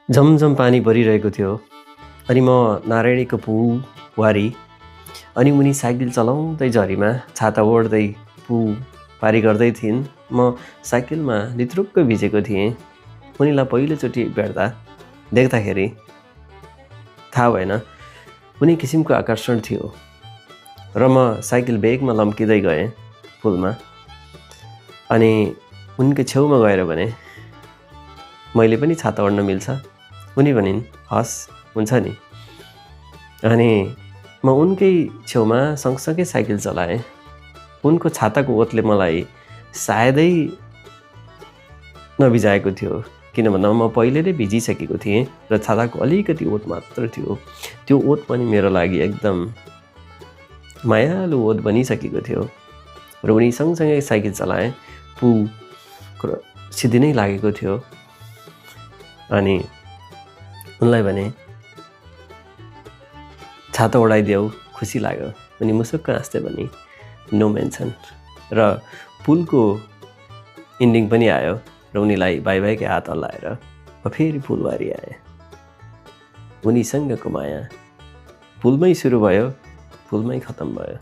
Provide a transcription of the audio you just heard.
झमझम पानी परिरहेको थियो अनि म नारायणीको पुवारी अनि उनी साइकल चलाउँदै झरीमा छाता ओढ्दै पारी गर्दै थिइन्। म साइकलमा लित्रुक्क भिजेको थिएँ। उनीलाई पहिलोचोटि देख्दाखेरि थाहा भएन कुनै किसिमको आकर्षण थियो र म साइकल बेगमा लम्किँदै गएँ पुलमा अनि उनको छेउमा गएर भने मैले पनि छाता ओढ्न मिल्छ? उनी भनिन् हस् हुन्छ नि। अनि म उनकै छेउमा सँगसँगै साइकल चलाएँ। उनको छाताको ओतले मलाई सायदै नभिजाएको थियो, किन भन्दा म पहिले नै भिजिसकेको थिएँ र छाताको अलिकति ओत मात्र थियो। त्यो ओत पनि मेरो लागि एकदम मायालु ओत बनिसकेको थियो र उनी सँगसँगै साइकल चलाएँ। सिद्धिनै लागेको थियो अनि उनलाई भने छाता ओढाइदेऊ, खुसी लाग्यो। उनी मुसुक्क हाँस्दै भने नो मेन्सन र पुलको इन्डिङ पनि आयो र उनीलाई बाई बाईकै हात हल्लाएर म फेरि पुलवारी आएँ। उनीसँगको माया पुलमै सुरु भयो, पुलमै खतम भयो।